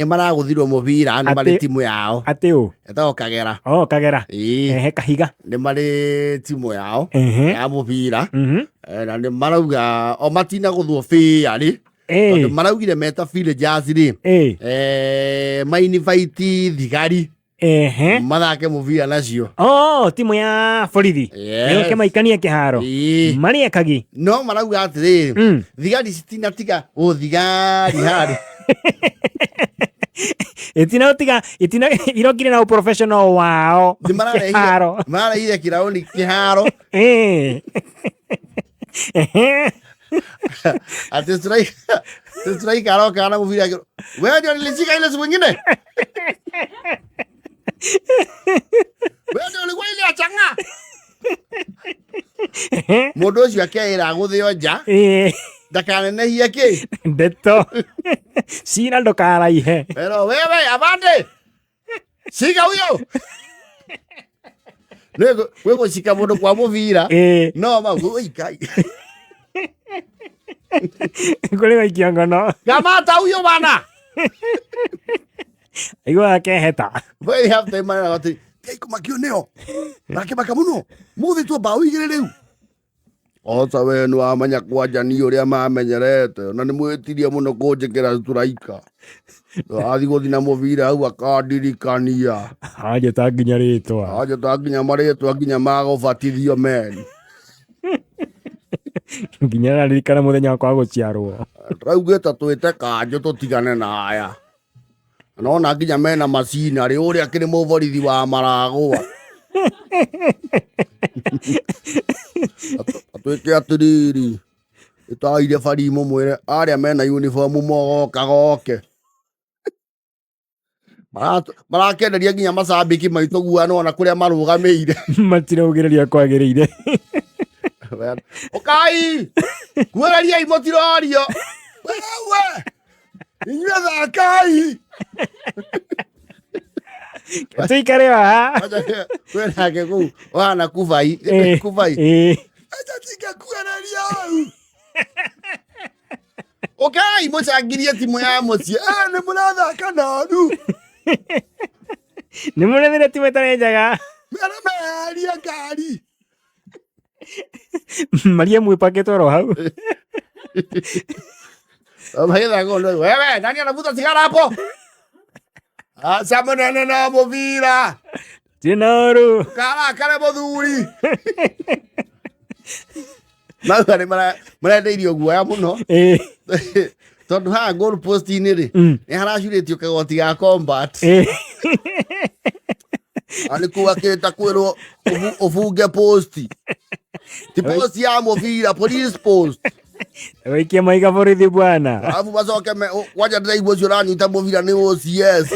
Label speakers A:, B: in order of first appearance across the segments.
A: Nĩ maragũthirwo mũbira nĩ marĩ
B: Atĩ-
A: timu yao
B: Atĩ ũ?
A: Ĩtagwo Kagera.
B: Oh, Kagera.
A: Ĩĩ.
B: Ehe, kahiga.
A: Nĩ marĩ timu yao
B: Ehe.
A: ya mũbira. Na nĩ marauga o matinagũthwo bĩarĩ
B: Eh.
A: tondũ maraugire meta villagers rĩ
B: Eh.
A: mainivite thigari
B: Ehe.
A: mathake mũbira nacio.
B: Oh, timu ya borithi.
A: Yes.
B: Nĩũke maikanie kĩharo.
A: Ĩĩ.
B: Marĩ ekagi.
A: No marauga atĩrĩrĩ, thigari citinatiga ũthigari harĩ
B: Itina utiga itina irokire na uprofessional wao.
A: Nĩ mararehire
B: Kĩharo.
A: mararehire kĩraũni kĩharo.
B: Eh. Ehe.
A: Ati striker aroka na mũbira akĩrwo, wewe ndio nilishika ile siku ingine, wewe ndio ulikuwa ile achanga mũndũ ũcio akeĩra agũthĩo nja.
B: Eh.
A: Ndakanenehie kĩ
B: Ndeto. Cira ndũkaraihe.
A: Pero wewe abande shika huyo gwĩ gũcika mũndũ kwa mũbira.
B: Eh.
A: No mau ũikai.
B: Kũrĩ gũikio ngono.
A: Kamata huyo bana.
B: Aiguaga keheta.
A: We have time marera atĩ ngai kũmakio nĩo marakĩmaka mũno mũthĩ tua mbaũ igĩrĩ rĩu oca we nĩ wamenya kwanja ni ũrĩa mamenyerete na nĩ mwĩtirie mũno kũnjĩkĩra turaika athiĩ gũthi na mũbira hau akandirikania.
B: Anjĩta nginya rĩtwa.
A: Anjĩta nginya marĩtwa nginya magũbatithio meni.
B: Nginya aririkana mũthenya wakwa wa gũciarwo.
A: Tũraugĩte twĩte kanjũ tũtigane na aya nona nginya mena macinarĩ ũrĩa akĩrĩ mũborithi wa maragũa atwĩke atĩrĩrĩ ĩtaire bari mũmwĩre arĩa mena uniform mogoka goke marakenderia nginya macambĩki maitũ guoya nona kũrĩa marũgamĩire.
B: Matiraugĩrĩria kwagĩrĩire.
A: Ũkai kuĩrĩriai mũtirorio wewe inyuĩ thakai.
B: Tuikare haha.
A: Kwĩnake kũu ũhana kubai.
B: Eh,
A: kubai.
B: Eh.
A: Acha tingekuereria hau ũkai mũcangirie timu ya mũciĩ. Eh, nĩ mũrathaka noru.
B: Nĩ mũrethire timu ĩtarĩ njega.
A: Mera meherie ngari.
B: Maria mwĩpakĩtwo oro hau.
A: Magĩthaka ũndũ wewe nani anavuta sigara hapo aca mũnene no mũbira.
B: Tirĩ na ũru.
A: Karakare mũthuri mauga nĩ marendeirio guoya mũno.
B: Eh.
A: Tondũ haha goal post-inĩ rĩ nĩ haracurĩtio kagoti ga combat.
B: Eh.
A: Na nĩ kũu akĩta kwĩrwo ũbunge posti ti posti ya mũbira, police post.
B: Waikie maiga borithi bwana.
A: Alafu macoke kwanja ndĩraigua ũcio ũranyita mũbira nĩ OCS.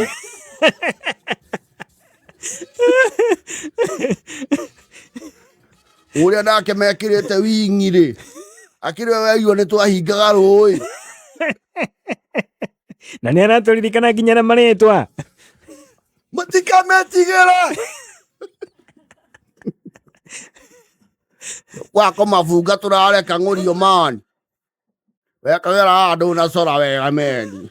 A: Ũrĩa nake mekĩrĩte wingi rĩ akĩrĩ we werirwo nĩ twahingaga rũĩ.
B: Na nĩ aratũririkana nginya na marĩtwa.
A: Mũtikametigĩre gwako mabunga tũrareka ng'ũrio mani wekagĩra haha ndũnacora wega meni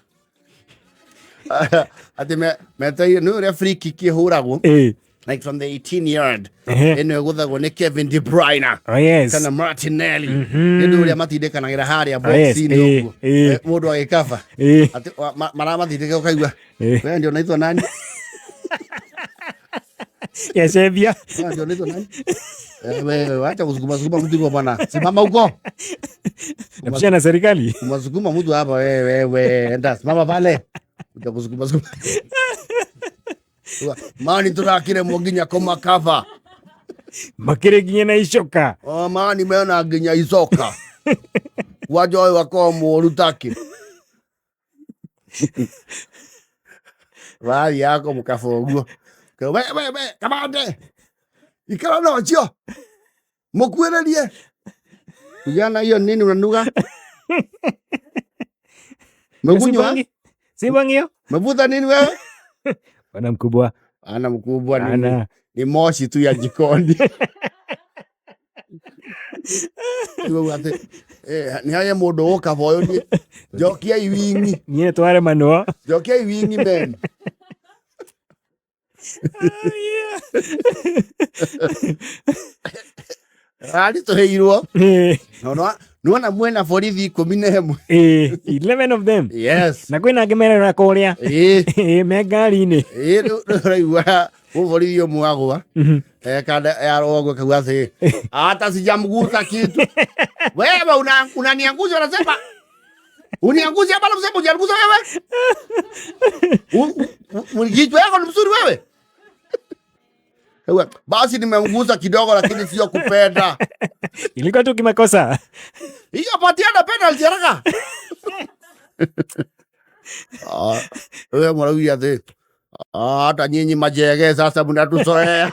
A: atĩ metereire nĩ ũrĩa free kick ĩhũragwo.
B: Eh.
A: Like from the 18 yard.
B: Ehe.
A: Ĩno ĩgũthagwo nĩ Kevin De Bruyne
B: Oh yes.
A: kana Martinelli nĩ ũndũ ũrĩa matindĩkanagĩra harĩa
B: Oh, yes.
A: box-inĩ
B: Eh,
A: ũguo.
B: eh.
A: Mũndũ agĩkaba
B: Eh.
A: atĩ maramatindĩka ũkaigua
B: Eh.
A: we ndio naitwa nani?
B: Yacembia.
A: Wewe ndio unaitwa nani? Eh, wewe wacha kusukuma sukuma mtu huko bwana. Simama huko.
B: Napishana na serikali.
A: Kumasukuma mtu hapa wewe wewe. Enda simama pale. Uja kusukuma sukuma. Mani turakire nginya kũmakaba.
B: Makĩrĩ nginya na icoka.
A: O mani mena nginya icoka. Wanja ũyũ akorwo mũũru taki. Wathi yako mũkaba ũguo. We we we kamande. Ikara na ũcio. Mũkuĩrĩrie. Vijana hiyo nini unanuga? Mekunywa?
B: Si bangi hiyo?
A: Mevuta nini wewe?
B: Bwana mkubwa.
A: Ana mkubwa ni,
B: Ana.
A: Ni moshi tu ya jikoni. Iwe atĩ Nĩ hagĩe mũndũ ũgũkaba ũyũ niĩ njokiai wingi.
B: Niĩ nĩ twaremanwo.
A: Njokiai wingi men. Aritũhĩirwo. Nĩwona mwena borithi 11.
B: 11 of them.
A: Yes.
B: Na kwĩna angĩ merera kũrĩa. Me ngari-inĩ.
A: Rĩu ũraigua mũborithi ũmwe agwa. Kanda ya rũgongo kauga atĩ hata sijamgusa kitu. Wewe unaniangusha unasema uniangusha bado msema hujanigusa wewe. Kichwa yako ni mzuri wewe. Ewa, basi nimemgusa kidogo lakini sio kupenda.
B: Ilikuwa tu kimakosa.
A: Hiyo patiana penalty haraka. Wewe mwaraugia ati hata nyinyi majege sasa mnatuzoea.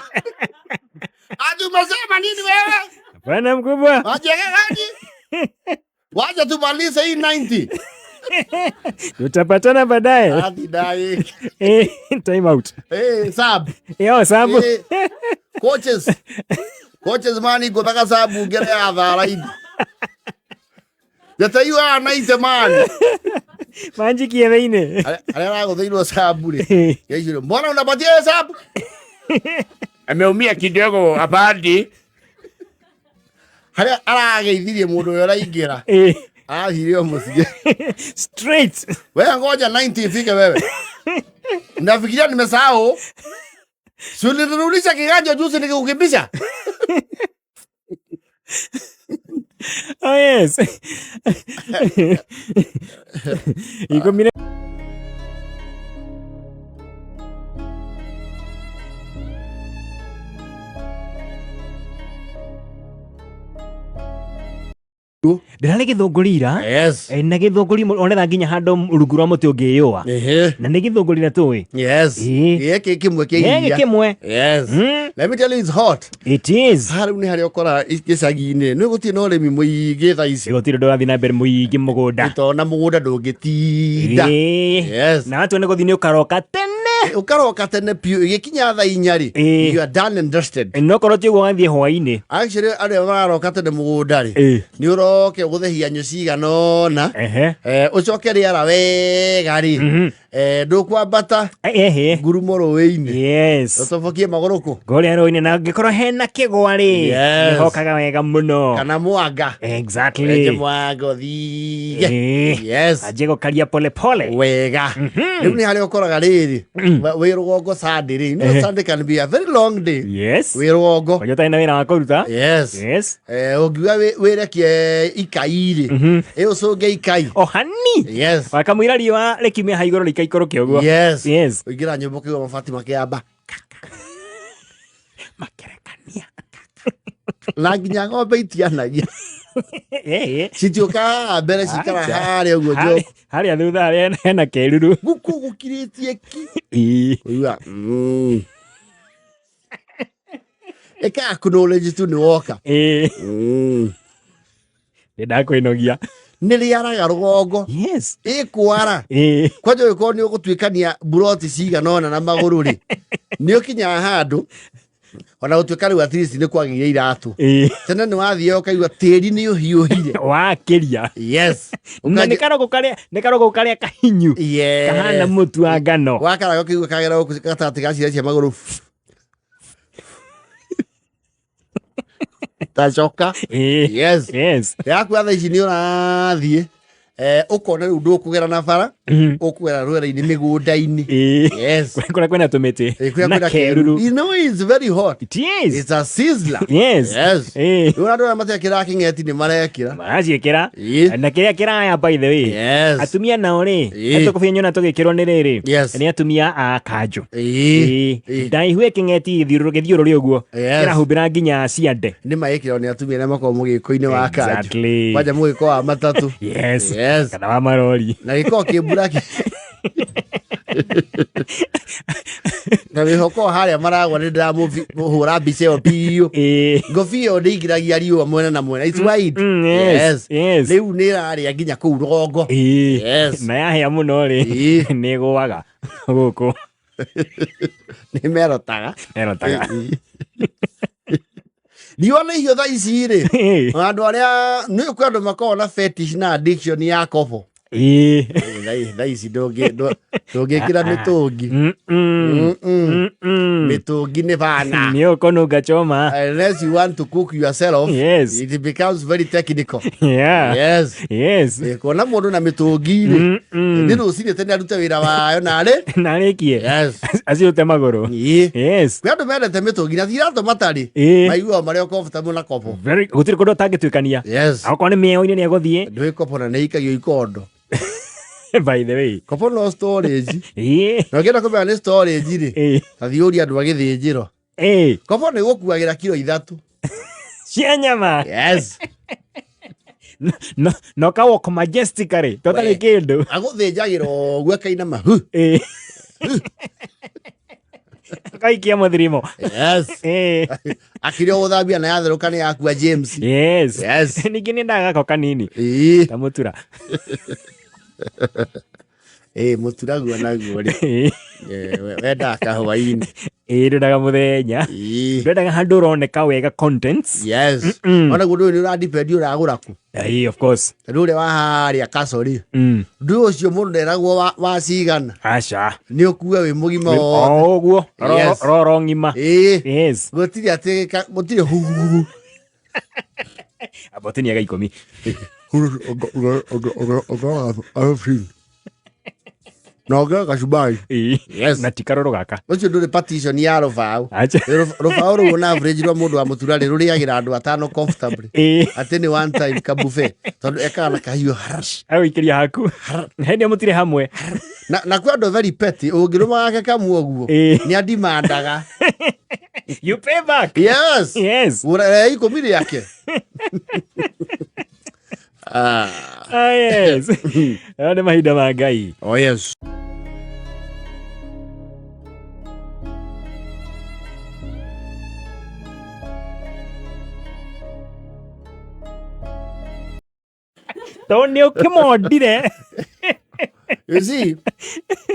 A: Ati umesema nini wewe?
B: Bwana mkubwa.
A: Majege gani? Wacha tumalize hii 90.
B: Tutapatana baadaye.
A: Ati dai.
B: Time out.
A: Sub.
B: Yo, sub.
A: Coaches. Coaches mani gutaka sub ngere ya thara ini. Jata you are 90 man.
B: Manji kieveine.
A: Aria aragũthĩirwo sub rĩ. Yaicire, mbona unapatia hiyo sub?
C: Ameumia kidogo apandi.
A: Haria arageithirie mũndũ ũrĩa ũraingĩra. Arathire o mũciĩ.
B: Straight.
A: Wewe ngoja 90 ifike wewe. Nafikiria nimesahau. Si ulirudisha kiganja juzi nikikukimbisha?
B: Oh yes. Ikũmi na Ndĩrarĩ gĩthũngũri ira.
A: Yes.
B: Na gĩthũngũri onetha nginya handũ rungu rwa mũtĩ ũngĩyũa. Na nĩ gĩthũngũri na tũĩ.
A: Yes. Gĩkĩ kĩmwe kĩa
B: Gĩkĩ
A: iria.
B: kĩmwe.
A: Yes. Let me tell you it's hot.
B: It is.
A: Haha rĩu nĩ harĩa ũkoraga gĩcagi-inĩ. Nĩ gũtirĩ na ũrĩmi mũingĩ thaa ici.
B: Gũtirĩ ũndũ ũrathiĩ na mbere mũingĩ mũgũnda.
A: Tondũ mũgũnda ndũngĩtinda. Yes.
B: Na watua nĩ gũthiĩ nĩ ũkaroka tene.
A: Ũkaroka tene biũ ĩgĩkinya thaa inya rĩ. You are done and dusted.
B: No korwo ti ũguo wathiĩ hwaĩ-inĩ.
A: Actually arĩa mararoka tene mũgũnda rĩ. Nĩ ũroke ũgũthehia nyũ cigana ũna. Ũcoke rĩara wega rĩ. Ndũkwambata ngurumo rũĩ-inĩ.
B: Yes.
A: Ũtobokie magũrũ kũ?
B: Ngũrĩa rũĩ-inĩ na angĩkorwo hena kĩgwa rĩ.
A: Yes.
B: Nĩhokaga wega mũno.
A: Kana mwanga.
B: Exactly.
A: Wenje mwanga ũthige. Yes.
B: Anjie gũkaria pole pole.
A: Wega. Rĩu nĩ harĩa ũkoraga rĩrĩ. Wĩ rũgongo Sunday rĩ. You know Sunday can be a very long day.
B: Yes.
A: Wĩ rũgongo.
B: Kwanja ũtarĩ na wĩra wa kũruta.
A: Yes.
B: Yes.
A: Ũngiuga wĩrekie ikai rĩ. Ĩ ũcũnge ikai.
B: O hani.
A: Yes.
B: Wakamũira riũa rĩkiumia ha igũrũ rĩikaikũrũke ũguo.
A: Yes.
B: Yes.
A: Ũingĩra nyũmba ũkĩigua mabati makĩamba.
B: Makerekania.
A: Na nginya ng'ombe itianagia. Citiũkaga mbere cikara harĩa ũguo njoku.
B: Harĩa thutha harĩa hena kĩruru.
A: Gũkũ gũkirĩtie ki. Ũigua, Ĩka acknowledge tu nĩ woka.
B: Nĩ ndakwĩnogia.
A: Nĩ rĩaraga rũgongo.
B: Yes.
A: Ĩkwara. Kwanja ũngĩkorwo nĩ ũgũtuĩkania mburoti cigana ũna na magũrũ rĩ, nĩ ũkinyaga handũ ona gũtuĩka rĩu at least nĩ kwagĩire iratũ. Tene nĩ wathiaga ũkaigua tĩri nĩ ũhiũhire.
B: Wakĩria.
A: Yes.
B: Na nĩ karogo karĩa, nĩ karogo karĩa kahinyu.
A: Yes.
B: Kahana mũtu wa ngano.
A: Wakaraga ũkaigua kagera gũkũ gatagatĩ ga ciara cia magũrũ. Tacoka. Yes.
B: Yes.
A: Yakua thaa ici nĩ ũrathiĩ. Ũkona rĩu ndũkũgera na bara, ũkũgera rwere-inĩ mĩgũnda-inĩ. Yes.
B: Kũrĩa kwĩna tũmĩtĩ.
A: Kũrĩa
B: Na
A: kwĩna
B: kĩruru.
A: kĩruru. You know it's very hot.
B: It is.
A: It's a sizzler.
B: Yes.
A: Yes. Rĩu andũ arĩa matekĩraga kĩng'eti nĩ marekĩra.
B: Maraciĩkĩra. Na kĩrĩa kĩraya by the way.
A: Yes.
B: Atumia nao rĩ, tũkũbia nyona tũgĩkĩrwo nĩ rĩrĩ.
A: Yes.
B: Nĩ atumia a kanjũ. Ndaihu ĩkĩng'eti gĩthiũrũrĩ ũguo.
A: Yes.
B: Kĩrahumbĩra nginya ciande.
A: Nĩ maĩkĩrwo nĩ atumia arĩa makoragwo mũgĩko-inĩ wa kanjũ.
B: Exactly.
A: Kwanja mũgĩko wa matatũ.
B: Yes.
A: Yes.
B: Kana wa marori.
A: Na gĩkoragwo kĩ mburaki. Na wĩhoko harĩa maragwa nĩ ndĩramũhũra mbica ĩyo biũ. Ngobia ĩyo ndĩingĩragia riũa mwena na mwena. It's wide.
B: Yes. Yes.
A: Rĩu nĩ ĩrarĩa nginya kũu rũgongo. Yes.
B: Na yahĩa mũno rĩ, nĩ ĩgũaga gũkũ.
A: Nĩ merotaga.
B: Merotaga.
A: Riũa nĩ ihiũ thaa ici rĩ, andũ arĩa nĩ kwĩ andũ makoragwo na fetish na addiction ya kobo. Thaa ici ndũngĩkĩra mĩtũngi. Mm-mm. Mĩtũngi nĩ bana.
B: Nĩ ũkũnunga choma.
A: Unless you want to cook yourself,
B: Yes.
A: it becomes very technical.
B: Yeah.
A: Yes.
B: Yes.
A: Kuona mũndũ na mĩtũngi rĩ, nĩ rũcinĩ tene arute wĩra wayo narĩ.
B: Narĩkie.
A: Yes.
B: Acirute magũrũ.
A: Ĩĩ.
B: Yes.
A: Kwĩ andũ mendete mĩtũngi na ti iratũ matarĩ. Maiguaga marĩ o comfortable na kobo.
B: Very gũtirĩ kũndũ ũtangĩtuĩkania.
A: Yes.
B: Akorwo nĩ mĩeo-inĩ nĩ egũthiĩ.
A: Ndũĩ kobo na nĩ ikagio ikondo.
B: By the way.
A: Kobo no storage. Na ũngĩenda kũmenya nĩ storage rĩ, ta thiĩ ũrie andũ a gĩthĩnjĩro. Kobo nĩ gũkuagĩra kiro 3.
B: Cia nyama.
A: Yes.
B: No, no ka walk majestically. Totarĩ
A: We.
B: kĩndũ.
A: Agũthĩnjagĩra ũguo akainama. Hu.
B: Akaikia mũthirimo.
A: Yes. Akĩrĩ o gũthambia na yatherũka nĩ yakua James.
B: Yes.
A: Yes.
B: Ningĩ nĩ ndaga gako kanini. Ta mũtura.
A: Mũtura guo naguo rĩ. Wendaga kahũa-inĩ.
B: Ndwendaga mũthenya. Ndwendaga handũ ũroneka wega contents.
A: Yes. Ona guo ndũĩ nĩ ũradepend ũragũra kũ.
B: Of course.
A: Rĩu ũrĩa wa harĩa kaco rĩ. Ndũĩ ũcio mũndũ nderagwo wa cigana.
B: Aca.
A: Nĩ ũkue wĩ mũgima wothe.
B: O ũguo.
A: Yes.
B: Roro ng'ima. Yes.
A: Gũtirĩ atĩ gũtirĩ huhuhu.
B: Amba ũtinie ga 10.
A: Na ongera kachumbari. Yes.
B: Na ti karũrũ gaka.
A: Ũcio ndũrĩ partition ya rũbaũ.
B: Acha.
A: Rũbaũ rũu on average rwa mũndũ wa mũtura rĩ rũrĩagĩra andũ 5 comfortably. Atĩ nĩ one time ka buffet. Tondũ ekaga na kahiũ.
B: Agũikĩria haku. Hĩndĩ ĩyo mũtirĩ hamwe.
A: Na kwĩ andũ very petty, ũngĩrũma gake kamwe ũguo, nĩ andimandaga.
B: You pay back.
A: Yes.
B: Yes.
A: Gũra rĩa 10 rĩake.
B: Yes. Hayo nĩ mahinda ma Ngai.
A: Oh, yes.
B: Tondũ nĩ ũkĩmondire.
A: You see,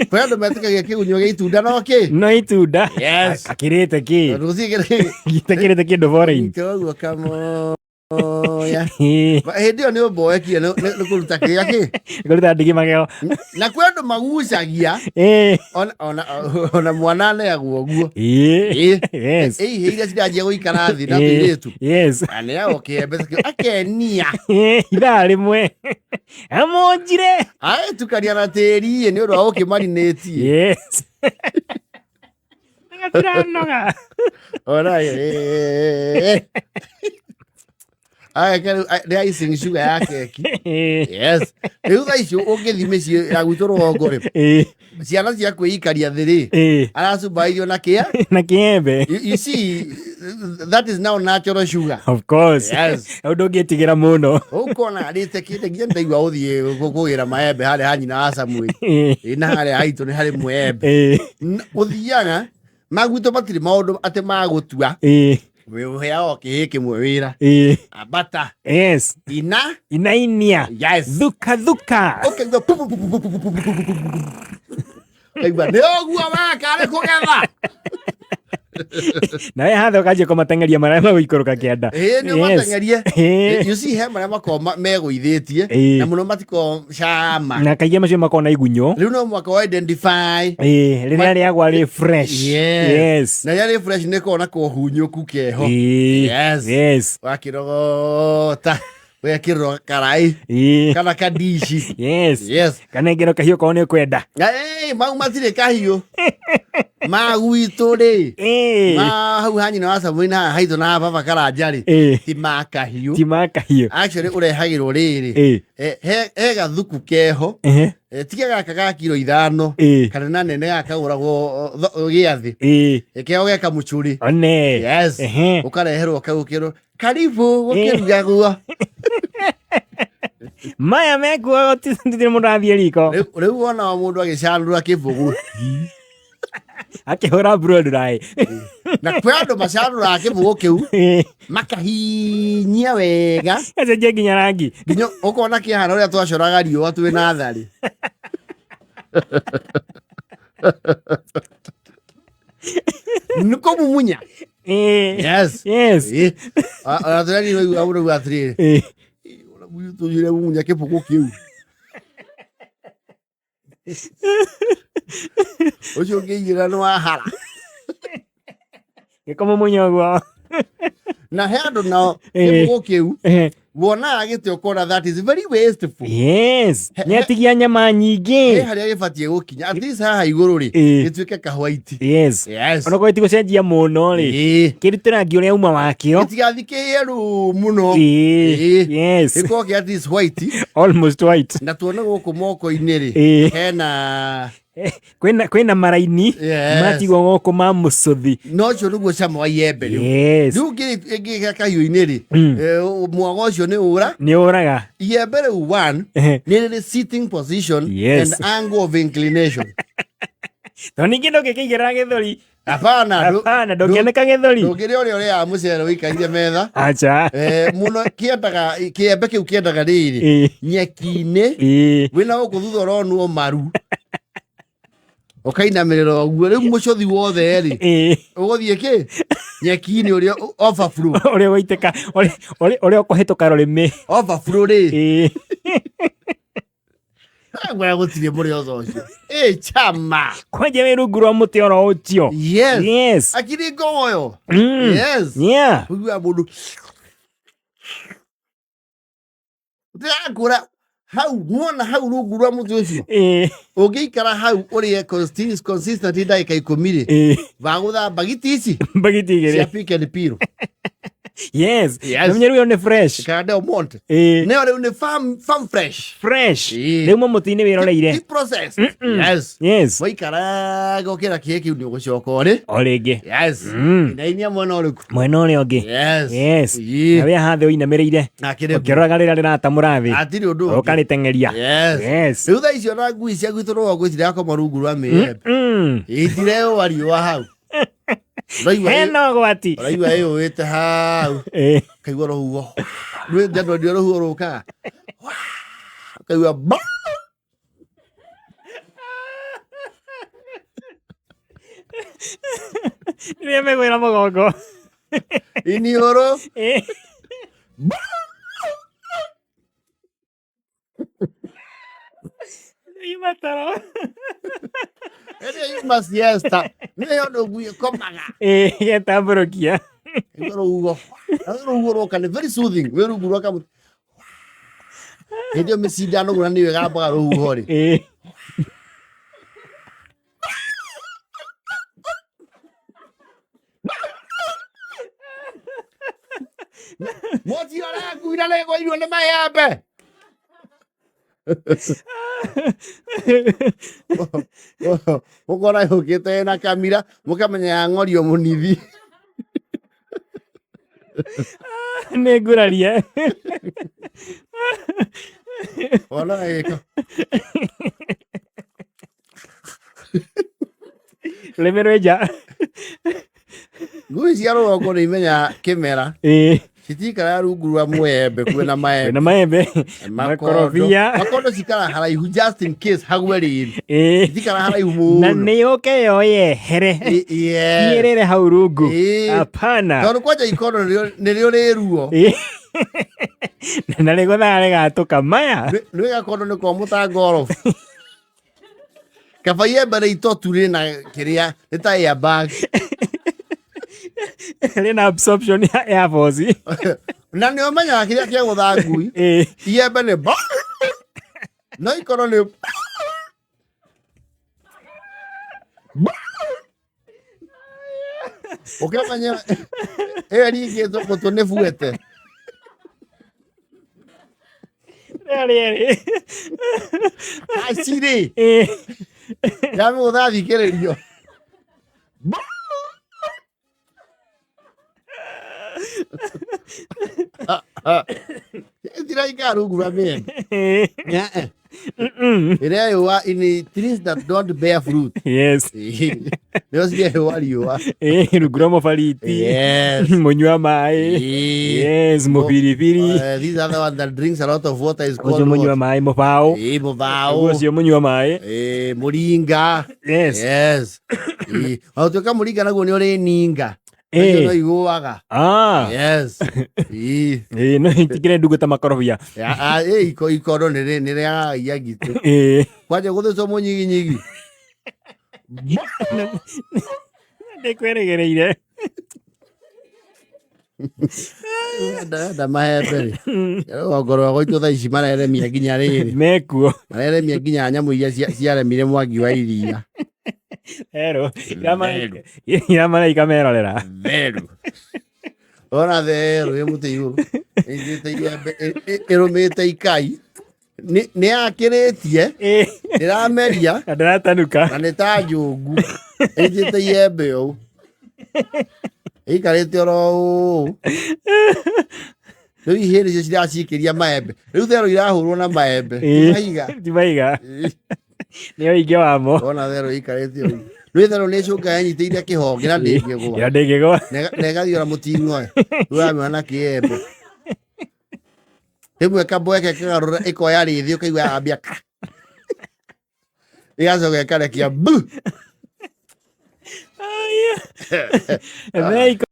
A: kwĩ andũ metĩkagia kĩgunyũ gĩa itunda no kĩ?
B: No itunda.
A: Yes.
B: Kakĩrĩte kĩ?
A: Tondũ gũtirĩ kĩndũ
B: Gĩtakĩrĩte kĩndũ foreign.
A: Kĩoguo kamoya. Hĩndĩ ĩyo nĩ ũmboekire nĩ kũruta kĩrĩa kĩ?
B: Kũruta ndigi magego.
A: Na kwĩ andũ magucagia. Ona mwana aneagwo ũguo.
B: Yes.
A: Ĩihĩ iria ciranjia gũikara thĩ na tũirĩtu.
B: Yes.
A: Aneagwo kĩembe akenia.
B: Ithaa rĩmwe. Amonjire.
A: Agĩtukania na tĩri nĩ ũndũ wa gũkĩmarinĩtie.
B: Yes. Gatiranoga.
A: Ona Aya kariu nĩ icing sugar ya keki. Yes. Rĩu thaa ici ũngĩthiĩ mĩciĩ ya gwitũ rũgongo rĩ, ciana cia kwĩikaria thĩ rĩ, aracumbaithio na kĩa?
B: Na kĩembe.
A: You see, that is now natural sugar.
B: Of course.
A: Yes.
B: Ũndũ ũngĩtigĩra mũno.
A: Ũkona arĩte kĩndũ nginya ndaigua ũthiĩ kũgĩra maembe harĩa ha nyina wa Samuel. Na harĩa haitũ nĩ harĩ mwembe. Ũthiaga ma gwitũ matirĩ maũndũ atĩ ma gũtua. Ũheagwo kĩhĩ kĩmwe wĩra. Ambata.
B: Yes.
A: Ina.
B: Inainia.
A: Yes.
B: Thuka thuka.
A: Ũkaigua pu, pu, pu, pu, pu, pu, pu, pu, pu, pu, pu. Ũkaigua nĩ ũguo weka nĩ kũgetha.
B: Nawe hatha ũkanjia kũmateng'eria marĩa magũikũrũka kĩanda.
A: Ĩĩ, nĩ ũmateng'erie. You see, he marĩa makoragwo megũithĩtie, na mũno matikoragwo cama.
B: Na kaingĩ macio makoragwo na igunyũ.
A: Rĩu no mũhaka wa identify.
B: Rĩrĩa rĩagwa rĩ fresh.
A: Yes.
B: Yes.
A: Na rĩrĩa rĩ fresh nĩ koragwo na kũhunyũku keho. Yes.
B: Yes.
A: Wakĩrogota, wekĩrwo karai. Kana kandici.
B: Yes.
A: Yes.
B: Kana ingĩrwo kahiũ korwo nĩ ũkwenda.
A: Mau matirĩ kahiũ. Ma gwitũ rĩ. Ma hau ha nyina wa Samuel na haha haitũ na baba Karanja rĩ. Ti ma kahiũ.
B: Ti ma kahiũ.
A: Actually ũrehagĩrwo rĩrĩ. He gathuku keho. Tiga gaka ga kiro 5. Kana na nene gaka kagũragwo gĩathĩ. Keho ge kamũcũrĩ.
B: One.
A: Yes. Ũkareherwo kau ũkĩrwo karibu gũkĩrugagwo.
B: Maya mekuo gũtirĩ mũndũ athiĩ riko.
A: Rĩu wona mũndũ agĩcanũra kĩbũgũ.
B: Akĩhũra blow dry.
A: Na kwĩ andũ macanũraga kĩbũgũ kĩu, makahinyia wega.
B: Gacenjia nginya rangi.
A: Nginya ũkona kĩhana ũrĩa twacoraga riũa twĩ natharĩ. Nĩ kũmumunya. Yes.
B: Yes.
A: Ona tũrĩa nĩ waigua ũrauga atĩrĩrĩ, "Ĩ, ũrĩa mũirĩtu ũcio ũrĩa mũmunya kĩbũgũ kĩu ũcio ũngĩigĩra nĩ wahara."
B: Gĩkũmumunya ũguo.
A: Na he andũ nao kĩbũgũ kĩu wonaga gĩtĩ ũkona that is very wasteful.
B: Yes, nĩ atigia nyama
A: He
B: nyingĩ.
A: harĩa gĩbatiĩ gũkinya at least haha igũrũ rĩ, gĩtuĩke kahwaiti.
B: Onokorwo tigũcenjia mũno rĩ, kĩrute rangi ũrĩa uma wakĩo.
A: Gĩtigathiĩ kĩerũ mũno. Gĩkorwo kĩ at least white.
B: Almost white.
A: Na tuone gũkũ moko-inĩ rĩ, hena
B: Kwĩna maraini matigwo gũkũ ma mũcũthi.
A: No ũcio nĩguo cama wa iembe rĩu. Rĩu ngĩgĩa kahiũ-inĩ rĩ, mwago ũcio nĩ ũra.
B: Nĩ ũraga.
A: Iembe rĩu one nĩ rĩrĩ sitting position and angle of inclination.
B: To ningĩ ndũngĩkĩigĩrĩra gĩthũri.
A: Hapana.
B: Hapana, ndũngĩanĩka gĩthũri.
A: Ndũngĩrĩa ũrĩa ũrĩaga mũcere ũikarire metha.
B: Acha.
A: Mũno kĩendaga kĩembe kĩu kĩendaga rĩrĩ nyeki-inĩ wĩna gũkũ thutha ũronwo maru ũkainamĩrĩra ũguo rĩu mũcothi wothe rĩ ũgũthiĩ kĩ nyeki-inĩ ũrĩa overflow.
B: Ũrĩa ũgũitĩka, ũrĩa ũkũhĩtũka rũrĩmĩ.
A: Overflow rĩ. Ngwĩra gũtirĩ mũrĩ otho ũcio ĩ chama.
B: Kwanja wĩ rungu rwa mũtĩ oro ũcio.
A: Yes. Akiri ngogoyo. Yes. Ũiguaga mũndũ ndĩrakũra hau muona hau rungu rwa mũtĩ ũcio. Ũngĩikara hau ũrĩe consistently ndagĩka 10 rĩ, wagũtha mbagiti ici
B: Mbagiti igĩrĩ
A: cia pick and peel.
B: Namenye rĩu ĩyo nĩ fresh.
A: Kana Del Monte. Nĩyo rĩu nĩ farm fresh.
B: Fresh. Rĩu mũtĩ-inĩ wĩroreire.
A: Ti processed. Yes. Waikara gũkĩra kĩĩ kĩu nĩ ũgũcoka ũrĩ.
B: O rĩngĩ.
A: Yes. Inainia mwena ũrĩkũ?
B: Mwena ũrĩa ũngĩ.
A: Yes.
B: Na wĩ haha thĩ ũinamĩrĩire.
A: Akĩrĩ.
B: Ũkĩroraga rĩrĩa rĩratamũra thĩ.
A: Hatirĩ ũndũ ũngĩ.
B: Ũkarĩteng'eria.
A: Yes. Rĩu thaa icio na ngui cia gwitũ rũgongo itirakoma rungu rwa mĩembe. Itireũa riũa hau.
B: Hena ũgwati.
A: Ũraigua ĩũĩte hau. Kaigua rũhuho. Nĩ ndio rũhuho rũkaga. Kaigua ba.
B: Rĩrĩa megwĩra mũgongo.
A: Iniũrũ.
B: Yuma toro.
A: Ĩrĩa yuma siesta. Nĩyo ũndũ ngui ĩkomaga.
B: Getambũrũkia.
A: Kaigua rũhuho. Rũhuho rwoka nĩ very soothing. Wĩ rungu rwa kamũtĩ. Hĩndĩ ĩyo mĩcindano na nĩyo ĩgambaga rũhuho rĩ. Mũtirore ngui na nĩngũirwo nĩ maembe. Ũkora yũkĩte na kamira mũkamenya ya ng'orio mũnithi.
B: Nĩ ngurarie.
A: Ona ĩka.
B: Rũrĩmĩ rwĩ nja.
A: Ngui cia rũgongo nĩ imenyaga kĩmera. Citikaraga rungu rwa mwembe kwĩna maembe.
B: Kwĩna maembe.
A: Makondo.
B: Makorobia.
A: Makondo cikara haraihu just in case hagwe rĩrĩ. Citikara haraihu
B: Na
A: mũno.
B: nĩ yũke yoyehere. Iyĩrĩre hau rungu. Hapana.
A: Tondũ kwanja ikondo nĩrĩo rĩ ruo.
B: Na rĩgũthaga rĩgatũka maya.
A: Nĩ gakondo nĩ komũ ta ngorobu. Kaba iembe rĩ itotu rĩna kĩrĩa nĩ ta airbag.
B: Rĩna absorption ya air force.
A: Na nĩ ũmenyaga kĩrĩa kĩagũtha ngui. Iembe nĩ ba. No ikondo nĩ ba. Ũkĩmenya ĩyo ĩringĩtwo gũtũ nĩ buete.
B: Rĩarĩ.
A: Acirĩ. Yamĩgũtha thikĩrĩrio. Itiraikara rungu rwa mĩembe. Ĩrĩa yũa in trees that don't bear fruit. Nĩo cireyũa riũa.
B: Rungu rwa mũbariti. Mũnyua maĩ. Yes, mũbiribiri.
A: These are the one that drinks a lot of water is called
B: Ũcio mũnyua
A: what?
B: maĩ mũbaũ.
A: Mũbaũ.
B: Ũcio mũnyua maĩ.
A: Mũringa.
B: Yes.
A: Yes. Ona gũtuĩka mũringa naguo nĩ ũrĩ ninga. Icio no igũaga.
B: Ah.
A: Yes. Ii.
B: Ĩĩ, no itikire ndungu ta makorobia.
A: Ya, ah, ĩ, ikondo nĩ rĩagaga ngitĩ.
B: Ĩĩ.
A: Kwanja gũthecwo mũnyiginyigi.
B: Ndĩkwĩrĩgĩrĩire.
A: Ndenda mahembe rĩ. Rũgongo rwa gwitũ thaa ici mareremia nginya rĩrĩ.
B: Mekuo.
A: Mareremia nginya nyamũ iria ciaremire mwangi wa iria.
B: Therũ. Ira maraika merorera.
C: Theru.
A: Ona therũ ĩ mũtĩ igũrũ. Ĩnyitĩte iembe ĩrũmĩte ikai. Nĩ yakĩrĩtie,
B: Ĩĩ.
A: ĩrameria
B: Na ndĩratanuka.
A: na nĩ ta njũngũ. Ĩnyitĩte iembe ũũ. Ĩikarĩte oro ũũ. Rĩu ihĩndĩ icio ciracikĩria maembe. Rĩu therũ irahũrwo na maembe. Ti
B: Ĩĩ.
A: mahiga.
B: Ti mahiga. Nĩ ũingĩ wamo.
A: Ona therũ ĩikarĩte ũũ. Rĩu therũ nĩ ĩcũngaga ĩnyitĩire kĩhonge na ndĩngĩgũa.
B: Ira ndĩngĩgũa.
A: Na ĩgathiora mũting'oe. Rĩu ũramĩona na kĩembe. Rĩmwe kambweke kagarũra ĩkoya rĩthĩ ũkaigua yambia ka. Ĩgacoka ĩkarekia bu.
B: Aya. Meiko.